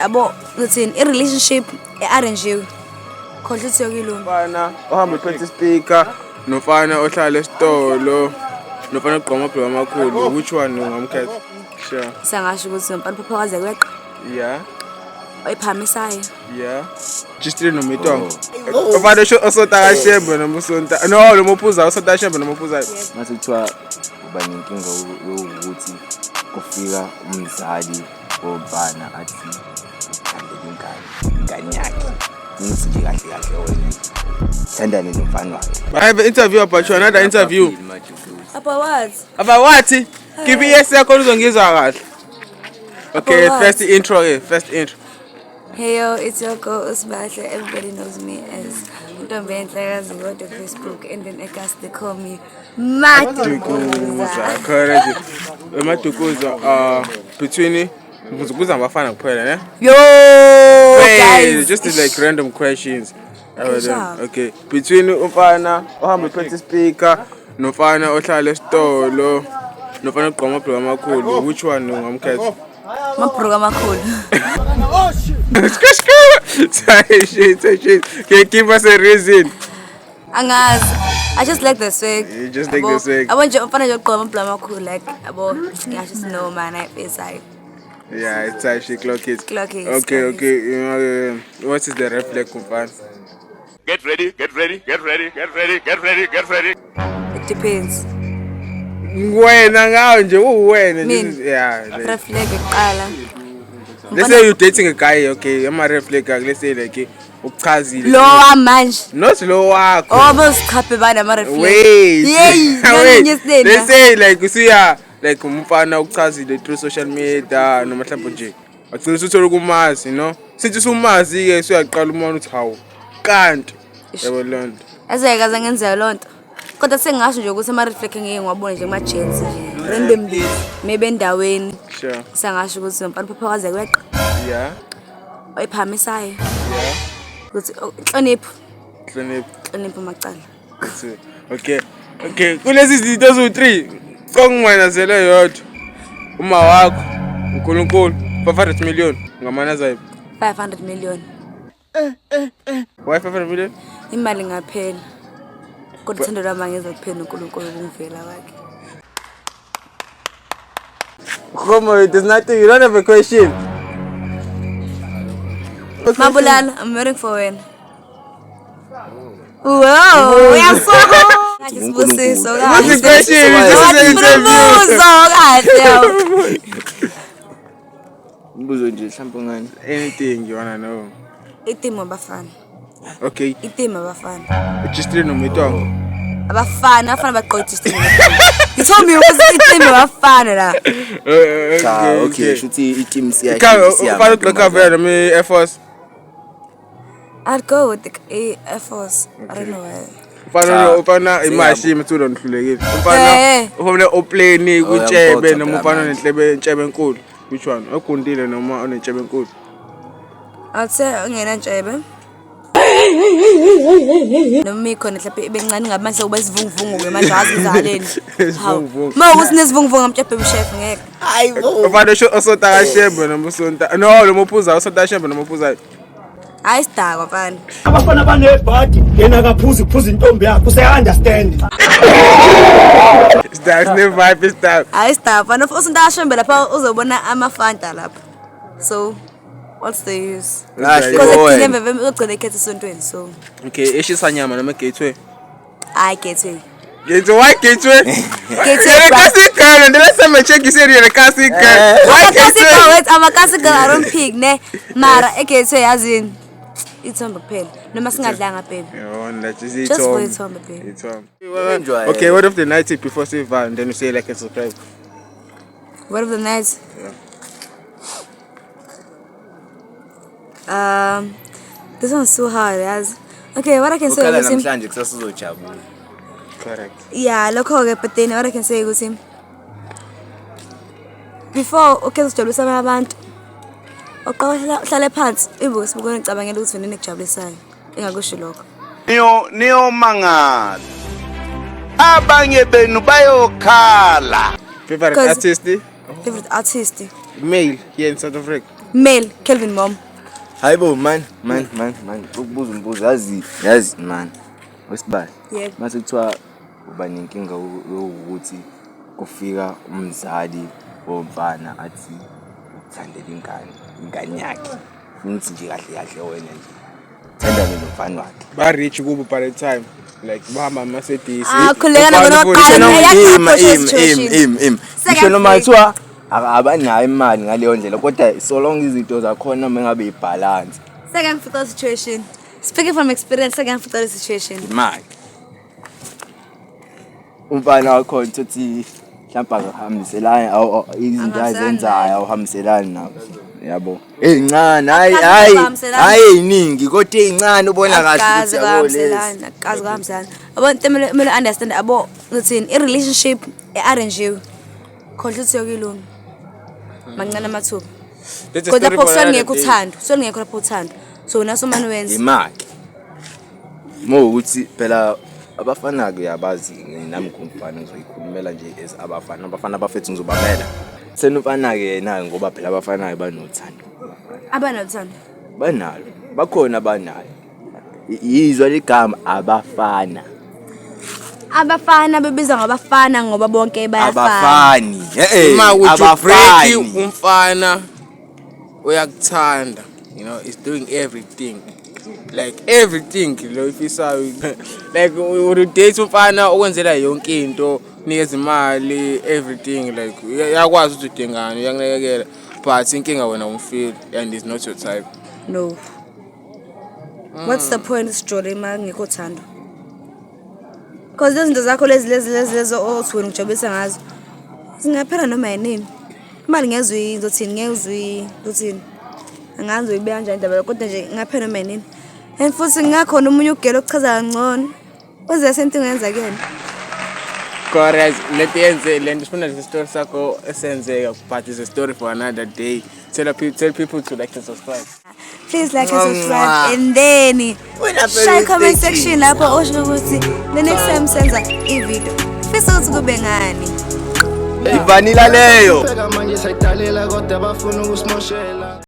Yabo uthini i-relationship e-arrangiwe. Khohlwa ukuthi yokilunga. Mfana ohamba uphethe speaker nofana ohlala esitolo nofana ogqoka amabhuluku amakhulu, which one ungamkhetha? Sure. Sengasho ukuthi nomfana uphapha kweqa. Yeah. Oyiphamisayo. Yeah. G3 noma itongo. Ufana osonta kaShembe noma usonta. No, noma uphuzayo, osonta kaShembe noma uphuzayo. Mase kuthiwa uba nenkinga yokuthi kufika umzali womfana athi uthandela ingane yakhe. Ngithi nje kahle kahle wena thandane nomfana wakhe. I have an interview about you, another interview. About what? About what? Give yes yakho uzongizwa kahle. Okay, About what? first intro ke, first intro. Hey yo, it's your girl Usbahle. Everybody knows me as Ntombenhle Kazi on Facebook, and then Ekas they call me Madukuza. Madukuza. Correct. Madukuza between Mzukuza abafana kuphela ne? Yo, Hey, guys. just like random questions. Okay, sure. Okay, between umfana ohamba uphethe speaker nofana ohlala esitolo nofana ogqoka amabhuluku amakhulu, which one ungamkhetha? Mabhruku amakhulu. Sorry, shit, shit. Can you give us a reason? Angazi. I just like the swag. You just like the swag. Yabo nje umfana nje ogqoka amabhruku amakhulu like yabo I just know man I feel like Yeah, it's actually clock it. Clock it, Okay, clock it. okay. You know, what is the red flag, umfana? Get ready, get ready, get ready, get ready, get ready, get ready. It depends. Wena ngawe nje uwena Mina? nje yeah. Like, Red flag kuqala. let's say you're dating a guy, okay, I'm a red flag guy. Let's say like ukuchazile. Lo wamanje. Not lo wakho. Oh, bosichaphe bana ama red flag. Wait. Yey, Wait. nani Let's say like usiya like umfana ukuchazile through social media noma mhlawumbe nje agcina usuthola ukumazi, you know? Sithi usumazi ke usuyaqala umona uthi hawu kanti yabo leyo nto. Azeke kaze ngenzeka loo nto. Kodwa sengingasho nje ukuthi ama red flag engeke ngiwabone nje kuma gents nje randomly maybe endaweni. Sure. Sengasho ukuthi nomfana uphapha kwaze kweqa. Yeah. Oyiphamisayo. Yeah. Ukuthi oh, inhlonipho, Hlonipho. inhlonipho macala. That's it. Okay. Okay, kulezi zinto eziwu-3 kongimanazele yodwa. Uma wakho, uNkulunkulu, 500 million ngamanaza yiphi? 500 million. Why 500 million? Imali ngaphela. Kodwa uthando lwami angeze kuphela uNkulunkulu ukungivela kwakhe. Khomo, there's nothing. You don't have a question. Mabulala, I'm waiting for wena. Wow, uyasuka. Isibusiso What's the question? This is an interview. Umbuzo kahle yawo. Umbuzo nje mhlawumbe ngani? Anything you wanna know. Itimu abafana. Okay, Itimu abafana. G3 noma itongo. Abafana, abafana bagqoke i-G-string. You told me ukuthi itimu abafana la. Cha, okay, shuthi i-team siya. Ufana ugqoka vele noma i-Air Force. I'd go with the Air Force. I don't know why. Ufana ufana imashi imthulo nihlulekile. Ufana Eh. ufana oplane kwintshebe uyamphoxa noma phela ufana manje. nenhlebe intshebe enkulu. Which one? Ogundile noma onentshebe enkulu? I'd say ungenantshebe. Noma ikhona mhlawumbe ibe ncane ngabe manje kuba isivunguvungu-ke manje awazi kwenzakaleni. Hawu. Isivunguvungu. Ma ukuthi nesivunguvungu amtshebhe ushef ngeke. Ufana osonta kaShembe noma usonta no noma uphuzayo osonta kaShembe noma uphuzayo. Hayi sidakwa mfana. Abafana banebhadi yena akaphuzi kuphuza intombi yakhe useya-understand. It's ne vibe it's that. Hayi sidakwa mfana. Usonta kashembe lapha uzobona amafanta lapha. So what's the use? Kahle Because wena. ekugcineni vele uzogcina ekhetha esontweni so Okay, eshisa nyama noma gateway. hayi gateway. Gateway, why gateway? Gateway, You're a bruh. classic girl, and the last time I checked, you said you're a classic girl. Why I'm a classic girl, gateway? wait, I'm a classic girl, I don't pick, ne. Mara, egateway yazini. Ithombe kuphela. Noma singadlanga baby. Yona, just Just for ithombe. ithombe baby. Ithombe. Okay, word of the night before Siva, and then you say like and subscribe. Word of the night. Yeah. This one's so hard, guys. Okay, what I can say Ukhala ukuthi namhlanje kusasa uzojabula. Correct. yeah, lokho ke, but then what I can say ukuthi before ukhetha ukujabulisa abanye abantu uqala uhlale phansi ibuke sibukene ucabangela ukuthi wena nikujabulisayo. Engakusho lokho. Niyomangala. Abanye benu bayokhala. Favorite 'Cause- artist? Favorite artist Male here in South Africa. Male Kelvin Mom. Hayibo man, man, man, man, ukubuza umbuzo, yazi, yazi man. Wesibali. Yebo. Mase kuthiwa uba nenkinga yokuthi kufika umzali womfana athi uthandela ingane, ingane yakhe. Futhi nje kahle kahle wena nje thandane nomfana wakhe. Ba-rich kubo by the time, like, bahamba ama-Mercedes. Ah, khululeka nabo Umfana nokuqala. futhi- Ima, Eyakho ima, situation. ima, ima, ima. Ngisho noma kuthiwa abanayo imali ngaleyo ndlela, kodwa so long izinto zakhona uma ngabe ibhalansi. Seke ngifica situation. Speaking from experience, seke ngifica le situation. Imali. Umfana wakhona uthi mhlawumbe akahambiselani, izinto Angahambiselani azenzayo naye. awuhambiselani nazo. Yabo. Ey'ncane, hayi, Akaze hayi, kuhambiselana. hayi ey'ningi kodwa ey'ncane ubona kahle Akaze ukuthi yabo lezi. kuhambiselana, akaze kuhambiselana. Yabo, into emele understand, abo, ngithini, i-relationship e-arrangiwe. Khohlwa ukuthi yokulunga. Mancane amathuba. That's a Kodwa story lapho for kusuke another kungekho day. uthando, kusuke kungekho lapho uthando. So wena somane wenza. Imali. Mowukuthi phela abafana ke uyabazi, nami ngumfana ngizoyikhulumela nje as abafana, abafana bafethu ngizobamela. Sena umfana ke yena ngoba phela abafana ke banothando. Abanothando. Banalo. Bakhona abanalo. Yizwa ligama abafana. Abafana bebizwa ngabafana ngoba bonke bayafana. Abafani. Eh, Uma would you break abafani. umfana uyakuthanda, you know, is doing everything, like everything lo ifisayo, like would you date umfana okwenzela yonke into, nikeza imali, everything, like uyakwazi ukuthi udingani, uyakunakekela, but inkinga wena umfeel and is not your type? No. What's the point sijole uma kungekho uthando? Because lezi zinto zakho lezi lezi lezi lezi othi wena ujabulisa ngazo zingaphela noma yinini. Imali ngezwe ngizothini, ngezwe ngizothini. Angazi uyibeka kanjani indaba leyo, kodwa nje ingaphela noma yinini. And futhi ngakhona omunye ugela okuchaza kangcono. Wenza same thing oyenza kuyena. Correct. Let yenze le nto sifuna lesi story sakho esenzeka, but it's a story for another day. Tell people to like and subscribe. Please like and subscribe and then shaya comment section lapho osho ukuthi the next time senza i-video fisa ukuthi kube ngani. Ivanila leyo. Manje sayidalela kodwa bafuna ukusimoshela.